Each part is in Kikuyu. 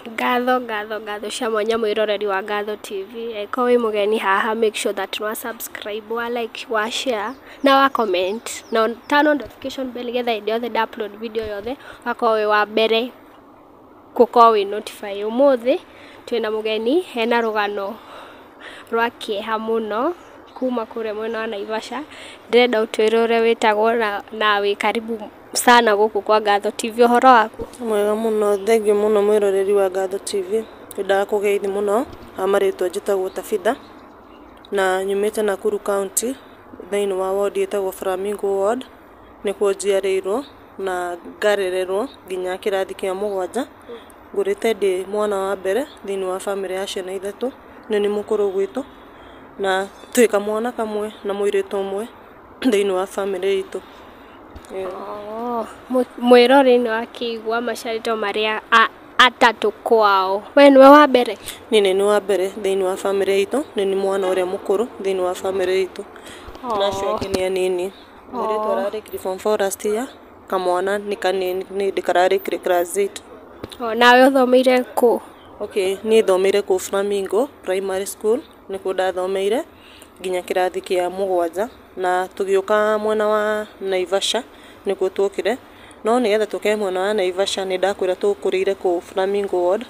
Ngatho, ngatho, ngatho cia mwanya mwĩroreri wa Ngatho TV. Angĩkorwo wĩ mũgeni haha, make sure that wa subscribe, wa like, wa share na wa comment na turn on notification bell nĩgetha hĩndĩ yothe nda upload video yothe ũgakorwo wĩ wa mbere gũkorwo wĩ notify. Ũmũthĩ twĩna mũgeni ena rũgano rwa kĩeha mũno kuma kũrĩa mwena wa Naivasha. Ndĩrenda ũtwĩre ũrĩa wĩtagwo na wĩ karibu sana gũkũ kwa Ngatho TV. Ũhoro waku? Mwega mũno, thengiũ mũno mwĩroreri wa Ngatho TV. Nĩndakũgeithia mũno, ha marĩtwa njĩtagwo Tabitha na nyumĩte Nakuru County thĩinĩ wa ward ĩtagwo Flamingo Ward, nĩkuo njiarĩirwo na ngarererwo nginya kĩrathi kĩa 7. Ngũrĩte ndĩ mwana wa mbere thĩinĩ wa bamĩrĩ ya ciana 3, nĩ niĩ mũkũrũ gwitũ na twĩ kamwana kamwe na mũirĩtu ũmwe thĩinĩ wa bamĩrĩ itũ. Mwĩroreri nĩ wakĩigua maciarĩtwo marĩ atatũ kwao. We nĩwe wa mbere? Niĩ nĩ niĩ wa mbere thĩinĩ wa bamĩrĩ itũ, nĩ niĩ mwana ũrĩa mũkũrũ thĩinĩ wa bamĩrĩ itũ. Na acio angĩ nĩ anini. Mũirĩtu ararĩkirie form 4 last year, kamwana nĩ kanini nĩ hĩndĩ kararĩkirie class 8. Nawe ũthomeire kũ? Okay, niĩ thomeire kũu Flamingo Primary School, nĩkuo ndathomeire nginya kĩrathi kĩa 7 na tũgĩũka mwena wa Naivasha nĩkuo tuokire. No nĩgetha tũke mwena wa Naivasha nĩ ndakwĩra tũkũrĩire kũu Flamingo Ward,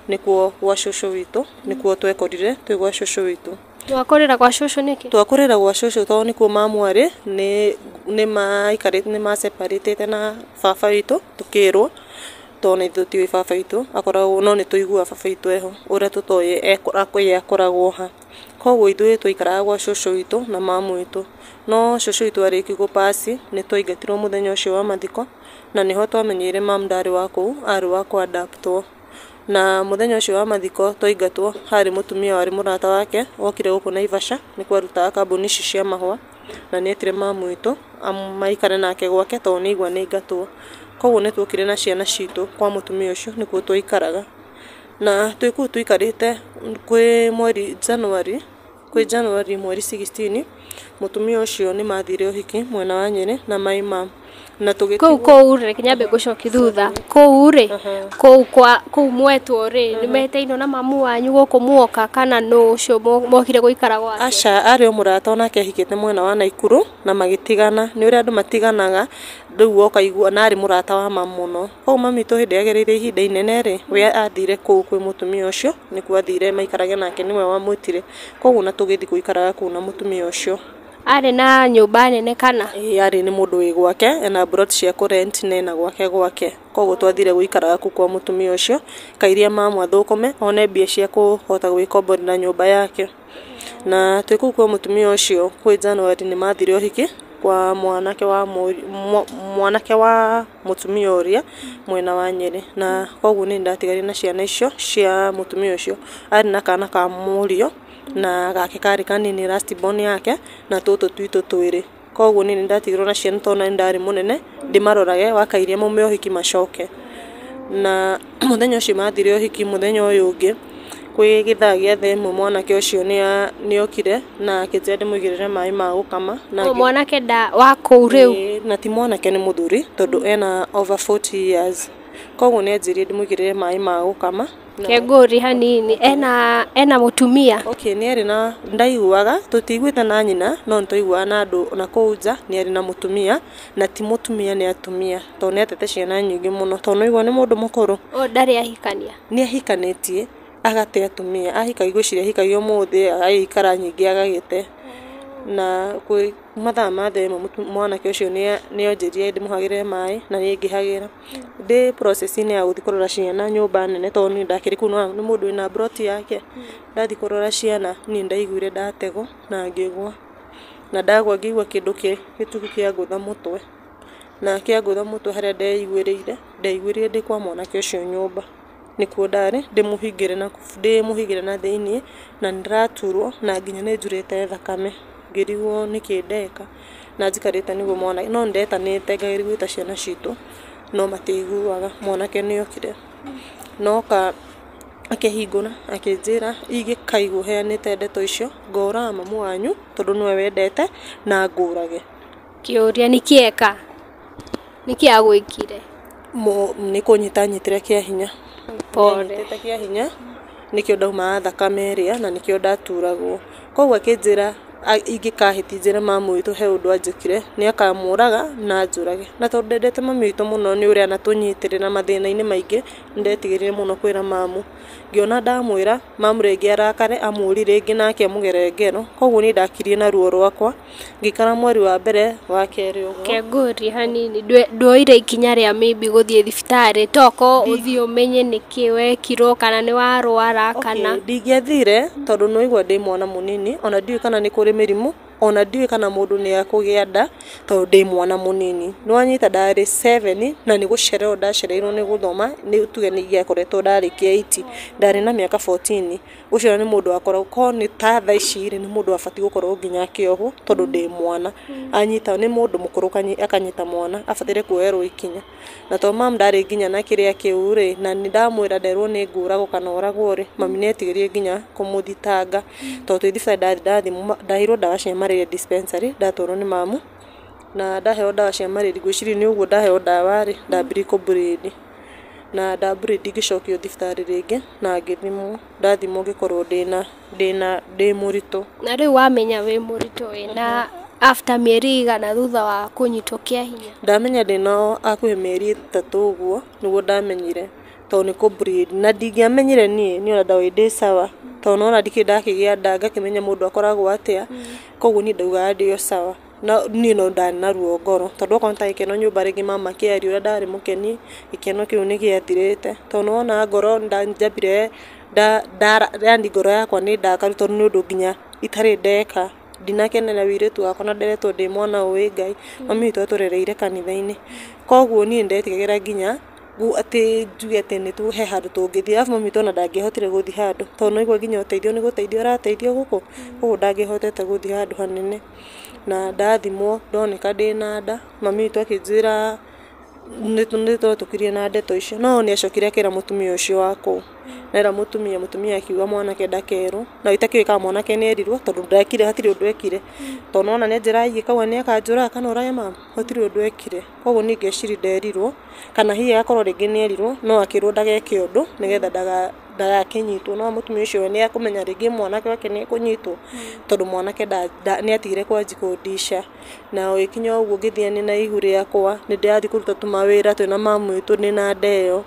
nĩkuo gwa cũcũ witũ, nĩkuo twekorire twĩ gwa cũcũ witũ. Mwakũrĩra gwa cũcũ nĩkĩ? Twakũrĩra gwa cũcũ tondũ nĩkuo mamu arĩ, nĩ maseparĩtĩte na baba witũ tũkĩrwo, tondũ nĩ tũtiũĩ baba witũ akoragwo, no nĩ tũiguaga baba witũ eho, ũrĩa tũtoĩ ye akoragwo ha. Koguo ithuĩ twaikaraga gwa cũcũ witũ na mamu witũ. No cũcũ witũ arĩkia gũpass nĩ twaingatirwo mũthenya ũcio wa mathiko na nĩho twamenyeire mamu ndarĩ wa kũu, arĩ wa kũ-adoptwo. Na mũthenya ũcio wa mathiko twaingatwo, harĩ mũtumia warĩ mũrata wake wokire gũkũ Naivasha, nĩkuo arutaga kambuni ici cia mahũa na nĩ etire mamu witũ maikare nake gwake tondũ nĩ aigua nĩ aingatwo. Koguo nĩ tuokire na ciana citũ kwa mũtumia ũcio nĩkuo twaikaraga. Na twĩ kũu tũikarĩte kwĩ mweri January, kwĩ January mweri 16, mũtumia ũcio nĩ mathire ũhiki mwena wa Nyĩrĩ na my mum. Na Kũu kũu rĩ, reke nyambe ngũcokie thutha. Kũu rĩ, kũu kwa kũu mwetwo rĩ, nĩ metainwo na mamu wanyu gũkũ muoka kana nũ ũcio mokire gũikara gwake? Aca, arĩ o mũrata onake ahikĩte mwena wa Naikuru na magĩtigana. Nĩ ũrĩa andũ matiganaga rĩu ũkaigua na arĩ mũrata wa mamu mũno. Koguo mami witũ hĩndĩ agereire ihinda inene rĩ, we athire kũu kwĩ mũtumia ũcio, nĩkuo athire maikarage nake nĩwe wamwĩtire. Koguo na tũgĩthiĩ gũikaraga kũu na mũtumia ũcio. Arĩ na nyũmba nene kana? Ĩĩ arĩ nĩ mũndũ wĩ gwake, ena plot cia kũ-rent na ena gwake gwake. Koguo twathire gũikaraga kũu kwa mũtumia ũcio, kairia mamu athũkũme one mbia cia kũhota gwĩkomborera nyũmba yake. Na twĩ kũu kwa mũtumia ũcio kwĩ January nĩ mathire ũhiki kwa mwanake wa mwanake wa mũtumia ũrĩa mwena wa Nyĩrĩ. Na koguo nĩ ndatigarire na ciana icio cia mũtumia ũcio. Arĩ na kana ka mũriũ na gake karĩ kanini last born yake na tũtũ twitũ twĩrĩ. Koguo niĩ nĩ ndatigirwo na ciana tondũ nĩ ndarĩ mũnene ndĩmarorage wakairia maume ũhiki macoke. Na mũthenya ũcio mathire ũhiki, mũthenya ũyũ ũngĩ kwĩ gĩthaa gĩa thaa 1 mwanake ũcio nĩ okire na akĩnjĩra ndĩmũigĩrĩre maĩ ma gũkama. Na mwanake nda wa kũu rĩu? Na ti mwanake nĩ mũthuri tondũ ena over 40 years. Koguo nĩ anjĩrire ndĩmũigĩrĩre maĩ ma gũkama. Kengũri hanini, ena mũtumia? Okay, nĩ arĩ na, ndaiguaga, tũtiiguĩte na nyina, no nĩ twaiguaga na andũ na kũu nja, nĩ arĩ na mũtumia, na ti mũtumia nĩ atumia, tondũ nĩ atete ciana nyingĩ mũno, tondũ nĩ waigua nĩ mũndũ mũkũrũ. O ndarĩ ahikania? Nĩ ahikanĩtie, agate atumia, ahika ngwĩciria ahikagia ũmũthĩ, agagĩikara nyingĩ agagĩte. Na kwĩ mathaa ma thaa 1 mwanake ũcio nĩ anjĩrire ndĩmũhagĩre maĩ na niĩ ngĩhagĩra. Ndĩ process-inĩ ya gũthiĩ kũrora ciana nyũmba nene tondũ niĩ ndakĩrĩ kũu nĩ mũndũ wĩna plot yake. Ndathiĩ kũrora ciana niĩ ndaiguire ndategwo na ngĩgwa. Na ndagwa ngĩigua kĩndũ gĩtuku kĩangũtha mũtwe. Na kĩangũtha mũtwe harĩa ndeiguĩrĩire, ndeiguĩrĩire ndĩ kwa mwanake ũcio nyũmba. Nĩkuo ndarĩ ndĩmũhingĩre na thĩiniĩ na nĩndĩraturwo na nginya nĩ njurĩte thakame. Ngĩrigwo nĩkĩ ndeka na njikarĩte nĩguo mwana, no nĩndetanĩte ngageria gwĩta ciana citũ no matiaiguaga. Mwanake nĩ okire noka akĩhingũra akĩnjĩra ingĩkaigua heanĩte ndeto icio ngoraga mamu wanyu tondũ nĩwe wendete na ngũrage. Kĩũria nĩkĩ eka? Nĩkĩ agwĩkire? Nĩ kũnyita anyitire kĩa hinya. Pole. Nĩanyitĩte kĩa hinya, nĩkĩo ndaumaga thakame ĩrĩa na nĩkĩo ndaturagwo. Koguo akĩnjĩra ingĩkahĩtia njĩre mamu witũ he ũndũ anjĩkire, nĩ akamũraga na anjũrage. Na tondũ ndendete mami witũ mũno nĩ ũrĩa anatũnyitĩrĩra mathĩna-inĩ maingĩ, nĩ ndetigĩrire mũno kwĩra mamu. Ngĩona ndamwĩra, mamu rĩngĩ arakare, amũri rĩngĩ nake amũgere ngero. Koguo niĩ ndakirie na ruo rwakwa, ngĩikara mweri wa mbere, wa kerĩ ũguo. Kengũrie hanini, nduoire ikinya rĩa maybe gũthiĩ thibitarĩ toko ũthiĩ ũmenye nĩkĩ wekirwo kana nĩ warwara kana? Okay, ndingĩathire tondũ nĩwaigua ndĩ mwana mũnini, ona ndiũĩ kana nĩ kũrĩ mĩrimũ, ona ndiũĩ kana mũndũ nĩ akũgĩa nda tondũ ndĩ mwana mũnini. Nĩwanyita ndarĩ 7 na nĩ gũcererwo ndacereirwo nĩ gũthoma, nĩ tuge nĩ ingĩakoretwo ndarĩkia 8, ndarĩ na mĩaka 14. Ũcio nĩ mũndũ wakoragwo, korwo nĩ ta thaa ici rĩ, nĩ mũndũ wabatiĩ gũkorwo nginya akĩohwo tondũ ndĩ mwana. Anyita nĩ mũndũ mũkũrũ akanyita mwana, abataire kuoerwo ikinya. Na tondũ mamu ndarĩ nginya na kĩrĩa kĩu rĩ, na nĩ ndamwĩra nderwo nĩ ngũragwo kana oragwo rĩ, mami nĩ etigĩrire nginya kũmũthitanga. Tondũ twĩ thibitarĩ ndaheirwo ndawa cia malaria dispensary, ndatwarwo nĩ mamu, na ndaheo ndawa cia malaria, ngwĩciria nĩ ũguo ndaheo ndawa rĩ, ndambirie kũ bleed. Na nda bleed ngĩcokio thibitarĩ rĩngĩ na ngĩthimwo, ndathimwo ngĩkorwo ndĩna ndĩ mũritũ. Na rĩu wamenya wĩ mũritũ wĩna after mĩeri igana thutha wa kũnyitwo kĩa hinya? Ndamenya ndĩna hakuhĩ mĩeri 3 ũguo nĩguo ndamenyire, tondũ nĩ kũ bleed. Na ndingĩamenyire niĩ, niĩ ona ndoĩ ndĩ sawa, tondũ nĩwona ndikĩrĩ ndakĩgĩa nda ngakĩmenya mũndũ akoragwo atĩa, koguo niĩ ndaugaga ndĩ o sawa. No niĩ no ndarĩ na ruo ngoro, tondũ okorwo nĩ ta gĩkeno nyũmba rĩngĩ mama akĩaria ũrĩa ndarĩ mũkeni, gĩkeno kĩu nĩ gĩathirĩte. Tondũ nĩwona ngoro njambire yani ngoro yakwa nĩ ndakaru tondũ nĩ ũndũ nginya itarĩ ndeka. Ndinakenera wĩirĩtu wakwa na nderetwo ndĩ mwana ũĩ Ngai, mami witũ atũrereire kanitha-inĩ. Koguo niĩ nĩndetigagĩra nginya atĩ njuge atĩ nĩ he handũ tũngĩthiĩ, arabu mami witũ ona ndangĩahotire gũthiĩ handũ, tondũ nĩwaigua nginya ũteithio nĩ gũteithio arateithio gũkũ, koguo ndangĩhotete gũthiĩ handũ hanene. Na ndathimwo ndoneka ndĩna nda, mami witũ akĩnjĩra nĩ twetũkirie na ndeto icio, no nĩ acokire akĩra mũtumia ũcio wa kũu. Era mũtumia, mũtumia akiuga mwanake ndakerwo, na itakĩũĩ kana mwanake nĩ erirwo tondũ ndekire, hatirĩ ũndũ ekire. Tondũ nĩwona nĩ anjĩra aikauga nĩ akanjũraga kana ũrage mama, hatirĩ ũndũ ekire. Koguo niĩ ngeciria nderirwo, kana hihi agakorwo rĩngĩ nĩ erirwo, no akĩrwo ndageke ũndũ nĩgetha ndagakĩnyitwo. No mũtumia ũcio nĩ akũmenya rĩngĩ mwanake wake nĩ ekũnyitwo, tondũ mwanake nĩ atigire kwanji kũndisha. Na ũgĩkinya ũguo ngĩthiĩ na ihu rĩakwa, nĩ ndĩrathiĩ kũruta tũmawĩra twĩna mamu witũ ndĩna nda ĩyo,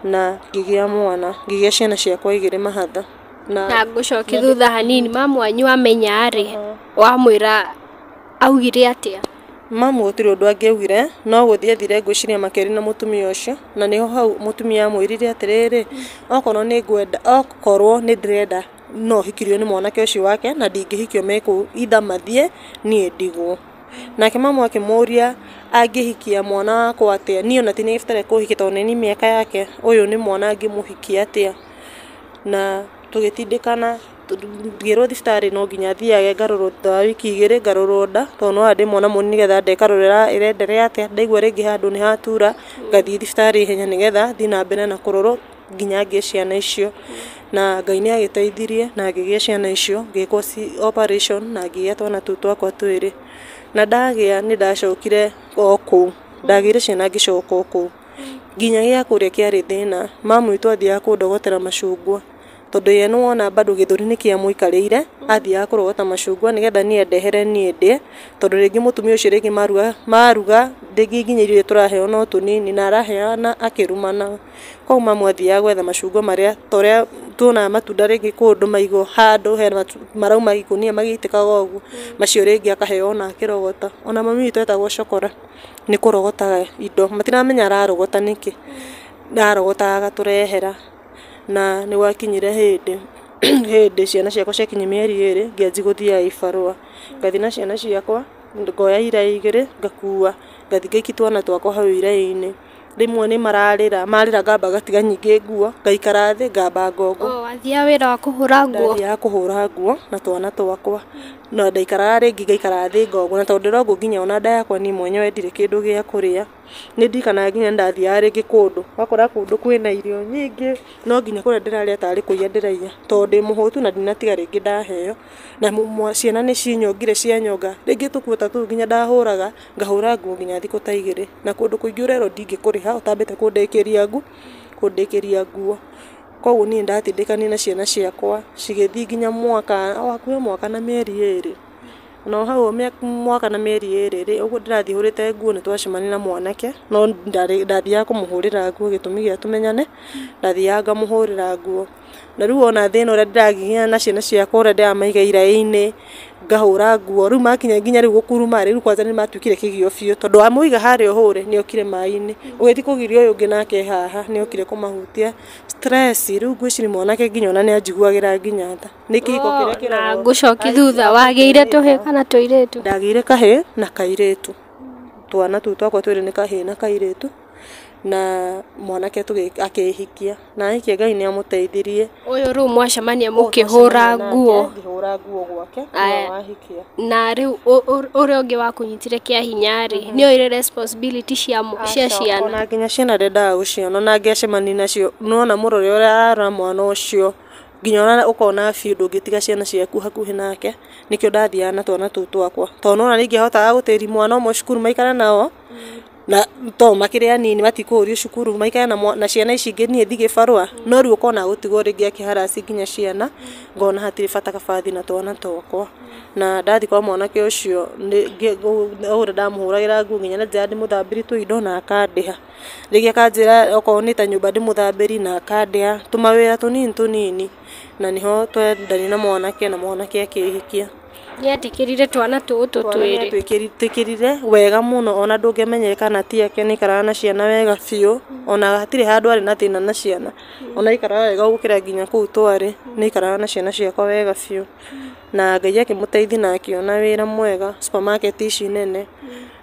na ngĩgĩa mwana, ngĩgĩa ciana ciakwa igĩrĩ mahatha. Na ngũcoki thutha hanini, mamu wanyu amenya rĩ, wamwĩra augire atĩa? Mamu gũtirĩ ũndũ angĩaugire, no gũthiĩ athire ngwĩciria makĩaria na mũtumia ũcio, na nĩho hau mũtumia amwĩrire atĩrĩrĩ, okorwo nĩ ngwenda, okorwo nĩ ndĩrenda no hikirio nĩ mwanake ũcio wake, na ndingĩhikio mekũu, either mathiĩ niĩ ndigwo. Nake mamu akĩmũria angĩhikia mwana wakwa atĩa, niĩ ona ti nĩ kũhikia tondũ nĩ mĩaka yake, ũyũ nĩ mwana angĩmũhikia atĩa. Na tũgĩtindĩkana, ngĩrwo thibitarĩ no nginya thiage ngarorwo thutha wa wiki 2 ngarorwo nda, tondũ nĩwona ndĩ mwana mũnini nĩgetha nda ĩkarorwo ĩrenderea atĩa. Ndaigua rĩngĩ handũ nĩ hatura, ngathiĩ thibitarĩ ihenya nĩgetha thiĩ na mbere na kũrorwo nginya ngĩe ciana icio. Na Ngai nĩ agĩteithirie na ngĩgĩa ciana icio, ngĩkwo operation na ngĩgĩa twana tũu twakwa twĩrĩ. Na ndagĩa nĩ ndacokire o kũu, ndagĩire ciana ngĩcoka o kũu. Nginya gĩa kũrĩa kĩarĩ thĩna, mamu witũ athiaga kũndogotera macungwa, tondũ ye nĩwona bado gĩthũri nĩ kĩamũikarĩire, athiaga kũrogota macungwa nĩgetha niĩ andehere niĩ ndĩe, tondũ rĩngĩ mũtumia ũcio rĩngĩ maruga rĩngĩ nginya irio tũraheo no tũnini, na araheana akĩrumanaga. Koguo mamu athiaga gwetha macungwa marĩa ta ũrĩa tuonaga matunda rĩngĩ kũndũ maigwo handũ hena marauma ikũnia magĩitĩkaga ũguo, macio rĩngĩ akaheo ona akĩrogota. Ona mami witũ etagwo cokora nĩ kũrogotaga indo, matiramenya ararogota nĩkĩ, arogotaga agatũrehera. Na nĩ gwakinyire hĩndĩ ciana ciakwa ciakinyia mĩeri 2 ngĩanjia gũthiaga ibarũa. Ngathiĩ na ciana ciakwa, ngoya iraĩ 2 ngakua, ngathiĩ ngaikia twana twakwa hau iraĩ-inĩ. Rĩmwe nĩ mararĩra, marĩra ngamba ngatiga nyingĩ nguo, ngaikara thĩ ngamba ngongwo. Wathiaga wĩra wa kũhũra nguo? Ndathiaga kũhũra nguo na twana twakwa. Na ndaikaraga rĩngĩ ngaikara thĩ ngongwo, na tondũ ndĩrongwo nginya ona nda yakwa niĩ mwenyewe ndirĩ kĩndũ gĩa kũrĩa. Nĩ ndirikanaga nginya ndathiaga rĩngĩ kũndũ, ũgakora kũndũ kwĩna irio nyingĩ, no nginya kũrĩa ndĩrarĩa tarĩ kũiya ndĩraiya, tondũ ndĩ mũhũtu na ndinatiga rĩngĩ ndaheo. Na ciana nĩ cinyongire cianyonga, rĩngĩ tũkuo ta tũu nginya ndahũraga, ngahũra nguo nginya thikũ ta 2. Na kũndũ kũingĩ ũrerwo ndingĩkũrĩha ũtambĩte kũndĩkĩria nguo. kũndĩkĩria nguo. Koguo niĩ ndatindĩkanire na ciana ciakwa cigĩthiĩ nginya mwaka, o hakuhĩ mwaka na mĩeri 2. No hau mwaka na mĩeri 2 rĩ, ũguo ndĩrathiĩ hũrĩte nguo nĩ twacemania na mwanake, no ndathiaga kũmũhũrĩra nguo gĩtũmi gĩa tũmenyane, ndathiaga ngamũhũrĩra nguo. Na rĩu wona thĩna ũrĩa ndĩragiana na ciana ciakwa ũrĩa ndĩramaiga iraĩ-inĩ, ngahũra nguo, rĩu makinya nginya rĩu gũkuruma rĩ, rĩu kwanza nĩ matuĩkire kĩgio biũ, tondũ wamũiga harĩa ũhũre nĩ okire maĩ-inĩ, ũgĩthiĩ kũgiria ũyũ ũngĩ nake haha nĩ okire kũmahutia. Stress, rĩu ngwĩciria mwanake nginya ona nĩ anjiguagĩra nginya tha. Nĩ kĩhiko kĩrĩa Na kĩragwo. ngũcoki thutha, wagĩire tũhĩĩ kana tũirĩtu? Ndagĩire kahĩĩ na kairĩtu. Twana tũu twakwa twĩrĩ nĩ kahĩĩ na kairĩtu, na mwanake akĩhikia. Na ahikia Ngai nĩ amũteithirie. Ũyũ rĩu mwacemania mũkĩhũra nguo. Ngĩhũra nguo gwake, Aya. nĩwe wahikia. Na rĩu ũrĩa ũngĩ wakũnyitire kĩa hinya rĩ, nĩ oire responsibility cia ciana? Ona nginya ciana ndendaga gũciona, ona angĩacemania nacio, nĩwona mũrore ũrĩa ararora mwana ũcio, nginya ona ũkona biũ ndũngĩtiga ciana ciaku hakuhĩ nake, nĩkĩo ndathiaga na twana tũu twakwa. Tondũ nĩwona nĩingĩahotaga gũtĩri mwana ũmwe cukuru maikare nao, na to makĩrĩ anini matikũũrio cukuru, maikare na ciana ici ingĩ niĩ thiĩ gĩbarũa, no rĩu ũkona gũtigwo rĩngĩ akĩharaci nginya ciana, ngona hatirĩ bata kaba thiĩ na twana twakwa. Na ndathiĩ kwa mwanake ũcio, ũrĩa ndamũhũragĩra nguo nginya na njĩra ndĩmũthambĩrie tũindo na akandĩha. Rĩngĩ akanjĩra okorwo nĩ ta nyũmba ndĩmũthambĩrie na akandĩha, tũmawĩra tũnini tũnini, na nĩho twendanire na mwanake na mwanake akĩhikia. Nĩetĩkĩrire twana tũtũ twĩrĩ? Nĩetĩkĩrire wega mũno, ona ndũngĩamenyire kana ti ake, nĩaikaraga na ciana wega biũ, ona hatirĩ handũ arĩ na thĩna na ciana, ona aikaraga wega gũkĩra nginya kũu twarĩ, nĩaikaraga na ciana ciakwa wega biũ. Na Ngai akĩmũteithia na akĩona wĩra mwega supermarket ici nene,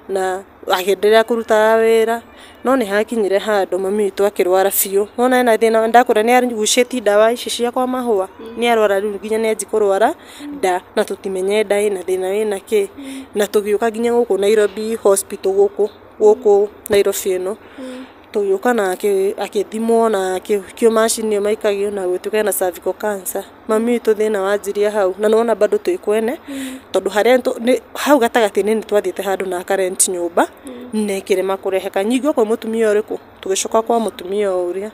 na akĩenderea kũrutaga wĩra, no nĩ hakinyire handũ mami witũ akĩrwara biũ. Wona ena thĩna, ndakwĩra nĩ agucĩtie ndawa ici cia kwa mahũa, nĩ arwara rĩu nginya nĩ anji kũrwara nda, na tũtimenye nda ĩna thĩna wĩna kĩ. Na tũgĩũka nginya gũkũ Nairobi hospital gũkũ Nairobi ĩno, tũgĩũka na akĩthimwo na akĩikio macini ĩyo maikagio na gũtuĩka ena cervical cancer. Mami witũ thĩna wanjirie hau, na nĩwona bado twĩ kwene, tondũ harĩa hau gatagatĩ-inĩ nĩ twathiĩte handũ na akarent nyũmba, na ĩkĩrema kũreheka. Ningĩ okorwo mũtumia ũrĩkũ, tũgĩcoka kwa mũtumia o ũrĩa.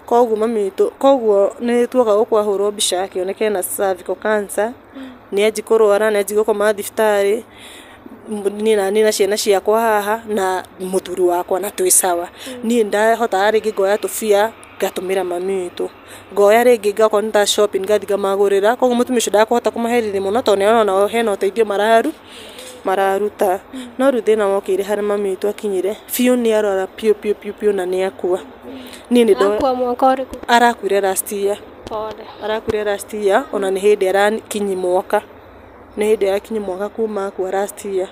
Koguo mami witũ, koguo nĩ tuoka gũkũ ahũrwo mbica akĩoneka ena cervical cancer, nĩ anji kũrwara, nĩ anji gũkoma thibitarĩ, niĩ na niĩ na ciana ciakwa haha na mũthuri wakwa na twĩ sawa. Niĩ ndahotaga rĩngĩ ngoya tũbia ngatũmĩra mami witũ, ngoya rĩngĩ ngakorwo nĩ ta shopping ngathiĩ ngamagũrĩra, koguo mũtumia ũcio ndakũhota kũmaherithia mũno tondũ nĩ arona onao hena ũteithio mararuta. No rĩu thĩna wokĩire harĩa mami witũ akinyire biũ, nĩ arwara biũ biũ biũ biũ na nĩ akua. Niĩ nĩ Akua mwaka ũrĩkũ? Arakuire last year. Pole. Arakuire last year, ona nĩ hĩndĩ arakinyi mwaka. Nĩ hĩndĩ arakinyi mwaka kuma akua last year,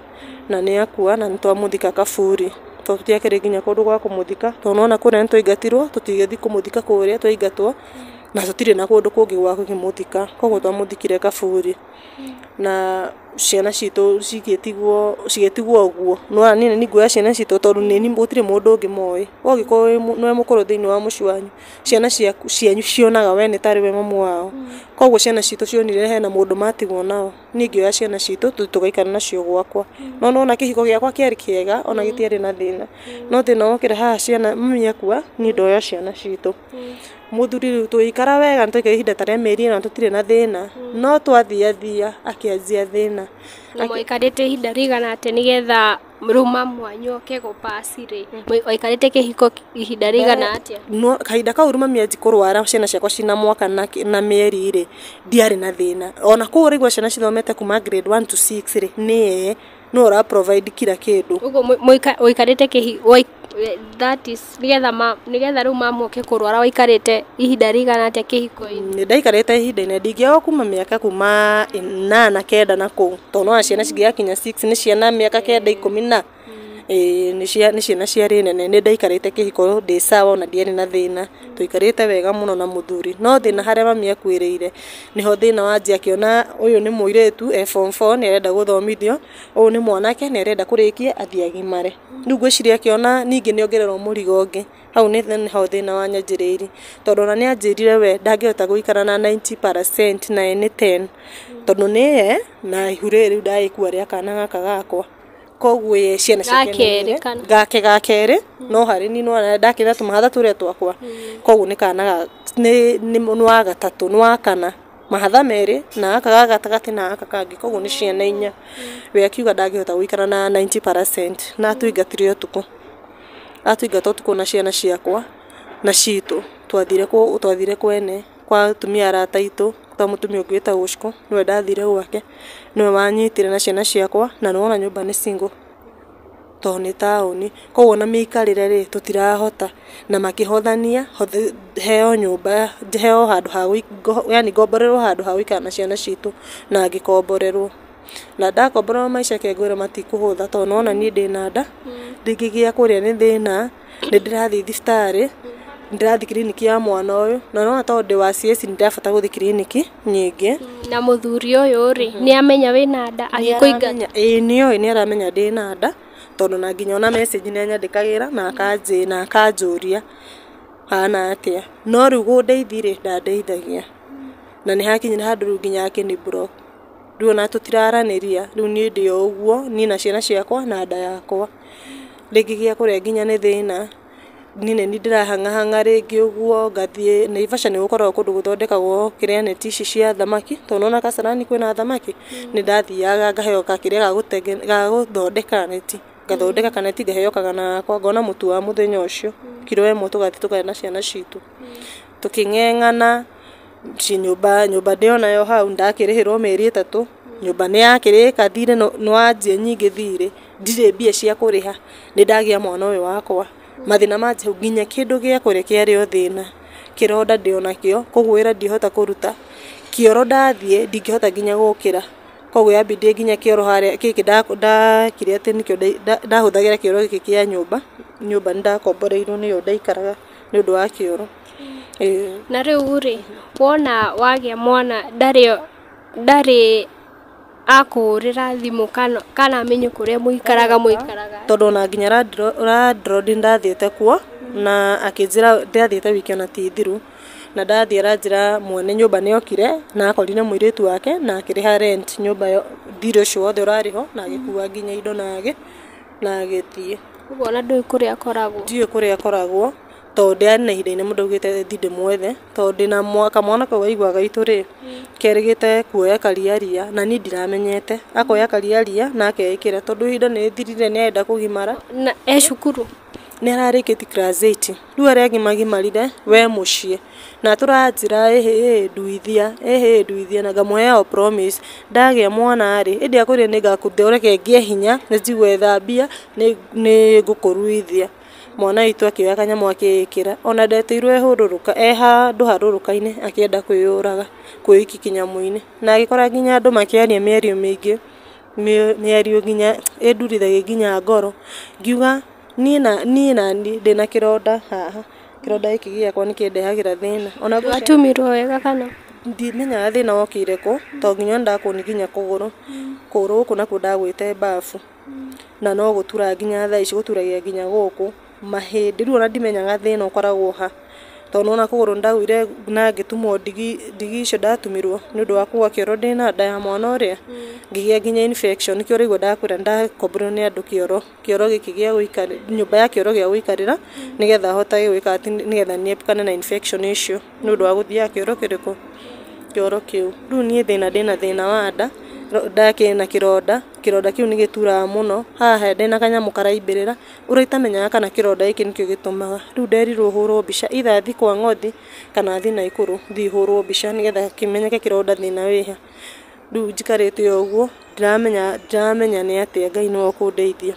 na nĩ akua na nĩ twamũthika kaburi, tondũ tũtiakĩrĩ nginya kũndũ gwa kũmũthika, tondũ nĩwona kũrĩa nĩ twaingatirwo, tũtigĩthiĩ kũmũthika kũrĩa twaingatwo, na tũtirĩ na kũndũ kũngĩ gwa kũmũthika, koguo twamũthikire kaburi. Na ciana citũ cigĩtigwo ũguo. Nĩwona niĩ nĩ nguoya ciana citũ tondũ nĩ gũtirĩ mũndũ ũngĩ moĩ. We ũngĩkorwo nĩwe mũkũrũ thĩinĩ wa mũciĩ wanyu, ciana cianyu cionaga we nĩ tarĩ we mamu wao. Koguo ciana citũ cionire hena mũndũ matigwo nao. Niĩ ngĩoya ciana citũ tũgaikara nacio gwakwa. No nĩwona kĩhiko gĩakwa kĩarĩ kĩega ona gĩtiarĩ na thĩna. No thĩna wokĩra haha ciana mami akua, niĩ ndoya ciana citũ. Mũthuri rĩu tũgĩikara wega, nĩ twaikaire ihinda ta rĩa mĩeri 4 tũtirĩ na thĩna, no twathiathia akĩanjia thĩna. Na mwaikarĩte ihinda rĩigana atĩa nĩgetha rĩu mamu wanyu oke gũpass rĩ? Waikarĩte kĩhiko ihinda rĩigana atĩa? No kahinda kau rĩu mami anji kũrwara ciana ciakwa cina mwaka na mĩeri rĩ, ndiarĩ na thĩna. Ona kũu ũraigua ciana cithomete kuma grade 1 to 6 rĩ, nĩye nĩwe ũra provide kila kĩndũ. Ũguo waikarĩte that is nĩgetha rĩu mamu oke kũrwara waikarĩte ihinda rĩigana atĩa kĩhiko-inĩ? Nĩ ndaikarĩte ihinda inene, ndingĩaga kuma mĩaka kuma 8 9 na kũu, tondũ nĩwona ciana cingĩgakinya 6 nĩ ciana mĩaka 9 10 na nĩ ciana ciarĩ nene. Nĩ ndaikarĩte kĩhiko ndĩ sawa ona ndiarĩ na thĩna, tũikarĩte wega mũno na mũthuri. No thĩna harĩa mami akuĩrĩire nĩho thĩna wanjia, akĩona ũyũ nĩ mũirĩtu e form 4 nĩ arenda gũthomithio, ũyũ nĩ mwanake nĩ arenda kũrĩkia athiĩ agimare. Rĩu ngwĩciria akĩona ningĩ nĩ ongererwo mũrigo ũngĩ, hau nĩho thĩna wanyanjĩrĩirie, tondũ ona nĩ anjĩrire we ndangĩhota gũikara na 90% na ene 10, tondũ nĩye na ihu rĩrĩ rĩu ndagĩkua rĩa kana gaka gakwa. Koguo ye ciana ciake nĩ Gakerĩ igĩrĩ. kana? Gake gakerĩ no harĩ niĩ nĩwona ndakĩrĩ na tũmahatha tũrĩa twakwa. Koguo nĩ kana nĩ wa gatatũ, nĩ wa kana, mahatha merĩ na gaka ga gatagatĩ na gaka kangĩ, koguo nĩ ciana inya. We akiuga ndangĩhota gũikara na 90% na atũingatire ũtukũ. Atũingata ũtukũ na ciana ciakwa na citũ, twathire kwene kwa atumia arata aitũ, kwa mũtumia ũngĩ wĩtagwo Ũcũkũ, nĩwe ndathire gwake, nĩwe wanyitire na ciana ciakwa, na nĩwona nyũmba nĩ single tondũ nĩ taũni. Koguo ona mĩikarĩre rĩ, tũtirahota, na makĩhothania heo nyũmba, heo handũ ha, yani ngomborerwo handũ ha gũikara na ciana citũ, na ngĩkomborerwo. Na ndakomborerwo maica reke ngwĩre matikũhũtha, tondũ nĩwona niĩ ndĩna nda, ndingĩgĩa kũrĩa nĩ thĩna, nĩ ndĩrathiĩ thibitarĩ, nĩ ndĩrathiĩ kiriniki ya mwana ũyũ, na nĩwona tondũ ndĩ wa CS nĩ ndĩrabatara gũthiĩ kiriniki nyingĩ. Na mũthuri ũyũ rĩ, nĩ amenya wĩna nda agĩkũingata? Ĩĩ, nĩoĩ, nĩ aramenya ndĩna nda, tondũ na nginya ona message nĩ anyandĩkagĩra na na akanjũria hana atĩa. No rĩu gũndeithia rĩ, ndandeithagia. Na nĩ hakinyire handũ rĩu nginya akĩni block. Rĩu ona tũtiraranĩria, rĩu niĩ ndĩ o ũguo, niĩ na ciana ciakwa na nda yakwa. Rĩngĩ gĩa kũrĩa nginya nĩ thĩna. Niĩ nĩ niĩ ndĩrahang'ahang'a rĩngĩ ũguo, ngathiĩ Naivasha, nĩ gũkoragwo kũndũ gũthondekagwo kĩrĩa neti ici cia thamaki, tondũ nĩwona Kasarani kwĩna thamaki, nĩ ndathiaga ngaheo gakĩrĩa ga gũthondeka neti, ngathondeka kaneti, ngaheo kagana gakwa, ngona mũtu wa mũthenya ũcio kiro ĩmwe, tũgathiĩ tũkarĩa na ciana citũ. Tũkĩng'eng'ana nyũmba, nyũmba ndĩonayo hau, ndakĩrĩhĩrwo mĩeri 3, nyũmba nĩ yakĩrĩka, thirĩ nĩ wanjia nyingĩ, thirĩ ndirĩ mbia cia kũrĩha, nĩ ndagĩa mwana ũyũ wakwa. Mathĩna manjia hau, nginya kĩndũ gĩa kũrĩa kĩarĩ o thĩna. Kĩronda ndĩ onakĩo, koguo wĩra ndihota kũruta. Kĩoro ndathiĩ ndingĩhota nginya gũkĩra, koguo yambindire nginya kĩoro harĩa gĩkĩ ndakire atĩ nĩkĩo ndahũthagĩra kĩoro gĩkĩ kĩa nyũmba. Nyũmba nĩ ndakomboreirwo, nĩyo ndaikaraga nĩ ũndũ wa kĩoro. Na rĩu rĩ, wona wagĩa mwana, ndarĩ akũhũrĩra thimũ kana amenye kũrĩa mũikaraga? Tondũ ona nginya landlord ndathiĩte kuo na akĩnjĩra, ndathiĩte wiki ona ti thiru, na ndathiĩ aranjĩra mwene nyũmba nĩ okire na akorire mũirĩtu wake na akĩrĩha rent nyũmba ĩyo, thirĩ ũcio wothe ũrarĩ ho, na agĩkua nginya indo na agĩthiĩ. Ũguo ona ndũĩ kũrĩa akoragwo? Ndiũĩ kũrĩa akoragwo, tondũ ndĩarĩ na ihinda inene mũno ndaugĩte thiĩ ndĩmwethe, tondũ ndĩna kamwana kau aiguaga gaitũ rĩ, kerĩgĩte kuoya kariaria na niĩ ndiramenyete, akoya kariaria na akeĩkĩra, tondũ ihinda nĩ rĩthirire, nĩ arenda kũgimara. Na e cukuru? Nĩ ararĩkĩtie class 8, rĩu arĩa agimagimarire we mũciĩ, na tũranjĩra ĩhĩ nduithia, ĩhĩ nduithia, na ngamũhe o promise ndagĩa mwana rĩ, ĩndĩ akwĩrire nĩ ngakũruithia, reke ngĩe hinya nĩ njigwetha mbia nĩ ngũkũruithia. Mwana witũ akĩoya kanyamũ akĩĩkĩra, ona ndetĩirwo ehũrũrũka, e handũ harũrũka-inĩ akĩenda kwĩyũraga, kwĩikia kĩnyamũ-inĩ, na agĩkora nginya andũ makĩaria mĩario mĩingĩ, mĩario nginya ĩndurithagia nginya ngoro, ngiuga niĩ na niĩ ndĩna kĩronda haha, kĩronda gĩkĩ gĩakwa nĩ kĩndehagĩra thĩna. Ona Watumirwo wega kana? Ndimenyaga thĩna wokĩire kũ, tondũ nginya ndakũni nginya kũgũrũ, kũgũrũ gũkũ nakuo ndagwĩte mbabu, na no gũtura nginya thaa ici, gũturagia nginya gũkũ mahĩndĩ, rĩu ona ndimenyaga thĩna ũkoragwo ha, tondũ nĩwona kũgũrũ nĩndagũire na ngĩtumwo ndigi, ndigi icio ndatumirwo nĩ ũndũ wa kũgwa kĩoro ndĩna nda ya mwana ũrĩa, ngĩgĩa nginya infection, nĩkĩo ũraigua ndakwĩra nĩndakomborerwo nĩ andũ kĩoro, kĩoro gĩkĩ gĩa gũikarĩra, nyũmba ya kĩoro gĩa gũikarĩra, nĩgetha hotage gwĩka atĩ, nĩgetha niepukane na infection icio nĩ ũndũ wa gũthiaga kĩoro kĩrĩkũ, kĩoro kĩu. Rĩu niĩ thĩna ndĩna thĩna wa nda, ndakĩrĩ na kĩronda, kĩronda kĩu nĩ gĩturaga mũno, haha ndĩna kanyamũ karaimbĩrĩra, ũrĩa itamenyaga kana kĩronda gĩkĩ nĩkĩo gĩtũmaga. Rĩu nderirwo hũrwo mbica, either thiĩ kwa Ng'othi kana thiĩ Naikuru, thiĩ hũrwo mbica nĩgetha kĩmenyeke kĩronda thĩna wĩha. Rĩu njikarĩte o ũguo, ndiramenya nĩ atĩa, Ngai nĩwe ũkũndeithia.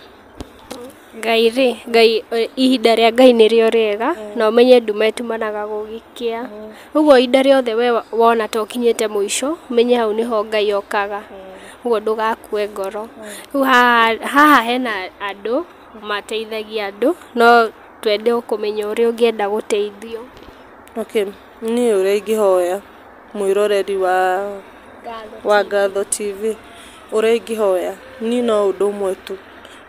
Ngai rĩ, Ngai, ihinda rĩa Ngai nĩrĩo rĩega, na ũmenye nduma ĩtumanaga gũgĩkĩa. Ũguo ihinda rĩothe we wona ta ũkinyĩte mũico, ũmenye hau nĩho Ngai okaga. Ũguo ndũgakue ngoro. Rĩu haha hena andũ mateithagia andũ, no twende kũmenya ũrĩa ũngĩenda gũteithio. Okay, niĩ ũrĩa ingĩhoya mwĩroreri wa Ngatho TV, ũrĩa ingĩhoya niĩ no ũndũ ũmwe tu.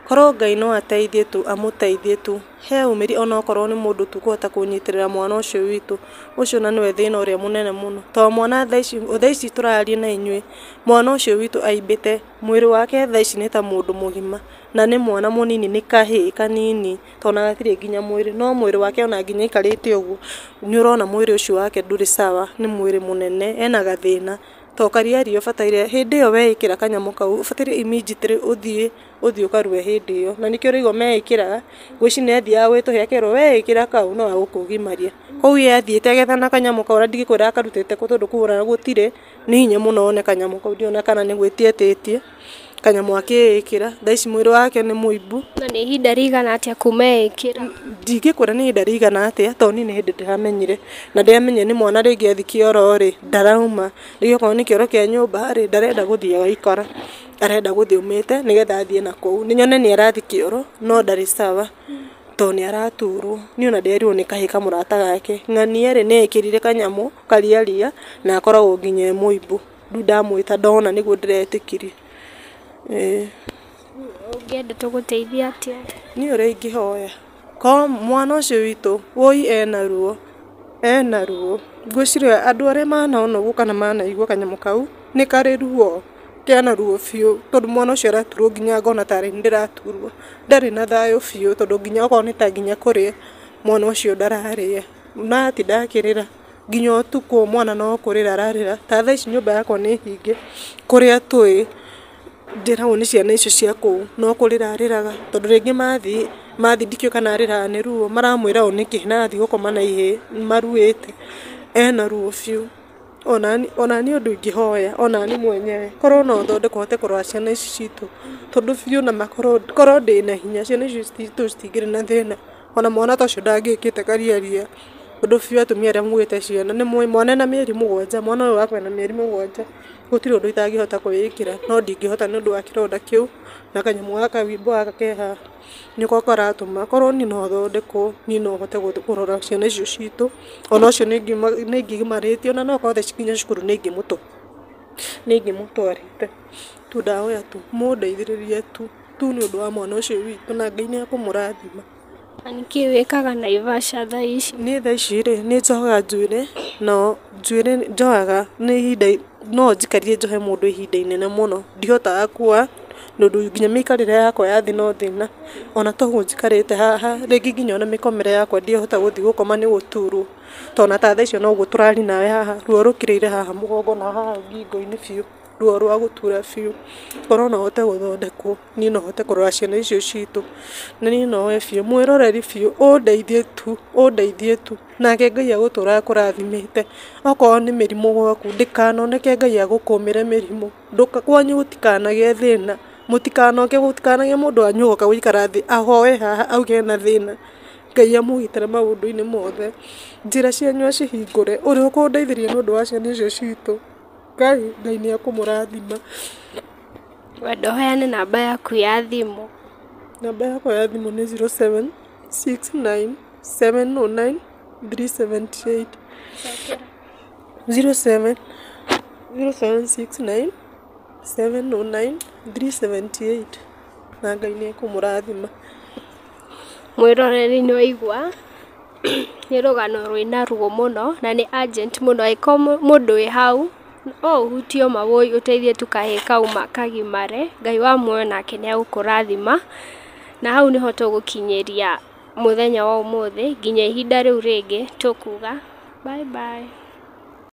Korwo Ngai no ateithie tu, amũteithie tu, he umĩri onokorwo nĩ mũndũ tu kũhota kũnyitĩrĩra mwana ũcio witũ, ũcio na nĩwe thĩna ũrĩa mũnene mũno. Tondũ mwana thaa ici tũraria na inyuĩ, mwana ũcio witũ aimbĩte, mwĩrĩ wake thaa ici nĩ ta mũndũ mũgima, na nĩ mwana mũnini, nĩ kahĩĩ kanini, tondũ ona gatirĩ nginya mwĩrĩ, no mwĩrĩ wake ona nginya aikarĩte ũguo, nĩ ũrona mwĩrĩ ũcio wake ndũrĩ sawa, nĩ mwĩrĩ mũnene, ena gathĩna. To kariaria ũbataire hĩndĩ ĩyo weĩkĩra kanyamũ kau, ũbataire immediately ũthiĩ ũkarue hĩndĩ ĩyo. Na nĩkĩo ũraigua meĩkĩraga, ngwĩciria nĩ athiaga gwĩ tũhĩĩ akerwo weĩkĩra kau no agũkũgimaria. Koguo ye athiĩte agethana kanyamũ kau, na ndingĩkwĩra akarutĩte kũ tondũ kũu ona gũtirĩ, nĩ hinya mũno one kanyamũ kau, ndiũĩ ona kana nĩ gwĩtia etĩtie, kanyamũ akĩĩkĩra. Thaa ici mwĩrĩ wake nĩ mũimbu. Na nĩ ihinda rĩigana atĩa kuma eĩkĩra? Ndingĩkwĩra nĩ ihinda rĩigana atĩa, tondũ niĩ nĩ hĩndĩ ndĩramenyire. Na ndĩramenyire nĩ mwana rĩngĩ athiĩ kĩoro rĩ, ndarauma. Rĩngĩ okorwo nĩ kĩoro kĩa nyũmba rĩ, ndarenda gũthiĩ agaikara. Arenda gũthiĩ aumĩte nĩgetha athiĩ na kũu. Nĩ nyone nĩ arathiĩ kĩoro, no ndarĩ sawa. Tondũ nĩ araturwo. Niĩ ona ndĩrerirwo nĩ kahĩĩ kamũrata gake. Ng'ania rĩ, nĩ ekĩrire kanyamũ kariaria, na akoragwo nginya e mũimbu. Rĩu ndamwĩta ndona nĩguo ndĩretĩkirie. Ũngĩenda tũgũteithie atĩa? Niĩ ũrĩa ingĩhoya, korwo mwana ũcio witũ, woi ena ruo, ena ruo. Ngwĩciria andũ arĩa manona ũguo kana manaigua kanyamũ kau, nĩ karĩ ruo, kena ruo biũ, tondũ mwana ũcio araturwo nginya ngona tarĩ niĩ ndĩraturwo. Ndarĩ na thayũ biũ, tondũ nginya okorwo nĩ ta nginya kũrĩa, mwana ũcio ndararĩa. Na atinda akĩrĩra, nginya ũtukũ mwana no kũrĩra ararĩra. Ta thaa ici nyũmba yakwa nĩ hinge, kũrĩa tũĩ, ndĩragwo nĩ ciana icio cia kũu, no kũrĩra arĩraga, tondũ rĩngĩ mathiĩ ndikĩũĩ kana arĩraga nĩ ruo, maramwĩra ũũ nĩkĩ, na athiĩ gũkoma na ihĩĩ, maruĩte. Ena ruo biũ. Ona niĩ ũndũ ingĩhoya, ona niĩ mwenyewe, korwo no thondekwo hote kũrora ciana ici citũ, tondũ biũ na makorwo, korwo ndĩna hinya, ciana ici citũ citingĩrĩ na thĩna. Ona mwana ta ũcio ndangĩkĩte kariaria. Tondũ biũ atumia arĩa mugĩte ciana, nĩ mũĩ mwana ena mĩeri 7, mwana ũyũ wakwa ena mĩeri 7, gũtirĩ ũndũ itangĩhota kwĩĩkĩra, no ndingĩhota nĩ ũndũ wa kĩronda kĩu, na kanyamũ gaka wimbo gaka ke haha, nĩko karatũma. Korwo niĩ no thondekwo, niĩ no hote kũrora ciana icio citũ, ona ũcio nĩ ingĩgimarĩtie, ona no korwo thaa ici nginya cukuru nĩ ingĩmũtwarĩte. Tu ndahoya tu mũndeithĩrĩrie tu nĩ ũndũ wa mwana ũcio witũ, na Ngai nĩ ekũmũrathima. Na nĩkĩĩ wĩkaga Naivasha thaa ici? Niĩ thaa ici rĩ, nĩ njohaga njuĩrĩ, no njuĩrĩ njohaga nĩ ihinda, no njikarie njohe mũndũ ihinda inene mũno. Ndihotaga kuoha, nĩ ũndũ nginya mĩikarĩre yakwa ya thĩ no thĩna. Ona toguo njikarĩte haha, rĩngĩ nginya ona mĩkomere yakwa ndihota gũthiĩ gũkoma nĩ gũturwo. Tondũ ona ta thaa ici ona ũguo tũraria nawe haha, ruo rũkĩrĩire haha mũgongo na haha ngingo-inĩ biũ. Ruo rwa gũtura biũ. Korwo no hote gũthondekwo, niĩ no hote kũrora ciana icio citũ. Na niĩ no hoe biũ, mwĩroreri biũ, ũndeithie tu, ũndeithie tu. Nake Ngai agũtũra akũrathimĩte. Okorwo nĩ mĩrimũ gwaku, ndĩkanoneke Ngai agũkũmĩre mĩrimũ. Kwanyu gũtikanagĩe thĩna. Mũtikanoke, gũtikanagĩe mũndũ wanyu ũgoka gũikara thĩ, ahoe haha auge ena thĩna. Ngai amũgitĩre maũndũ-inĩ mothe. Njĩra cianyu acihingũre, ũrĩa ũkũndeithĩrĩria nĩ ũndũ wa ciana icio citũ. Ngai, Ngai nĩ ekũmũrathima. Wenda ũheane namba yaku ya thimũ. Namba yakwa ya thimũ nĩ 0769 709 378. 0769 709 378. Na Ngai nĩ ekũmũrathima. Mwĩroreri nĩ waigua, nĩ rũgano rwĩna ruo mũno, na nĩ urgent mũno. Angĩkorwo mũndũ wĩ hau, no ũhutio mawũi ũteithie tu kahĩĩ kau kagimare, Ngai wa muoyo nake nĩ egũkũrathima. Na hau nĩho tũgũkinyĩria mũthenya wa ũmũthĩ, nginya ihinda rĩu rĩngĩ tũkuga bye bye.